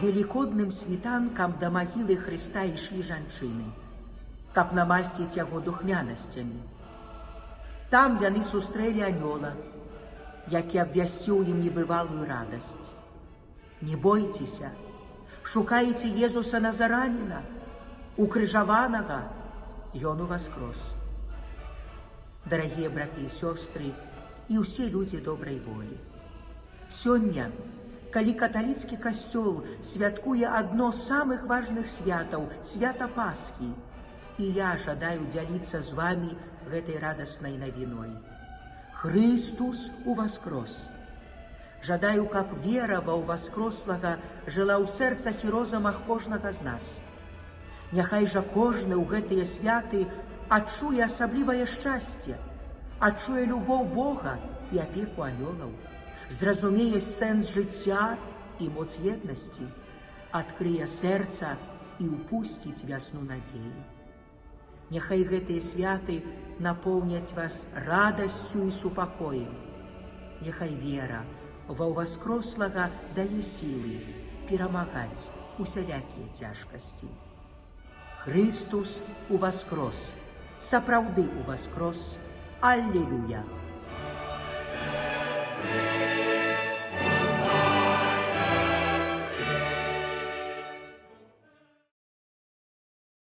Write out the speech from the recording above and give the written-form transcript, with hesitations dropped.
Велікодным світанкам да магілы Хрыста ішлі жанчыны, каб намасціць яго духмянасцямі. Там яны сустрэлі анёла, які абвясціў ім небывалую радасць. Не бойцеся, шукаеце Езуса Назараніна, укрыжаванага, ён уваскрос. Дарагія браты і сёстры і ўсе людзі добрай волі. Сёння, калі каталіцкі касцёл святкуе адно з самых важных святаў, свята Пасхі, і я жадаю дзяліцца з вамі гэтай радаснай навіной. Хрыстус уваскрос! Жадаю, каб вера ва ўваскрослага жыла ў сэрцах і розумах кожнага з нас. Няхай жа кожны ў гэтыя святы адчуе асаблівае шчасце, адчуе любоў Бога і апеку анёлаў, зразумее сэнс жыцця і моц еднасці, адкрые сэрца і ўпусціць вясну надзеі. Няхай гэтыя святы напоўняць вас радасцю і супакоем. Няхай вера ва ўваскрослага дае сілы перамагаць усялякія цяжкасці. Хрыстус уваскрос, сапраўды уваскрос. Аллилуйя!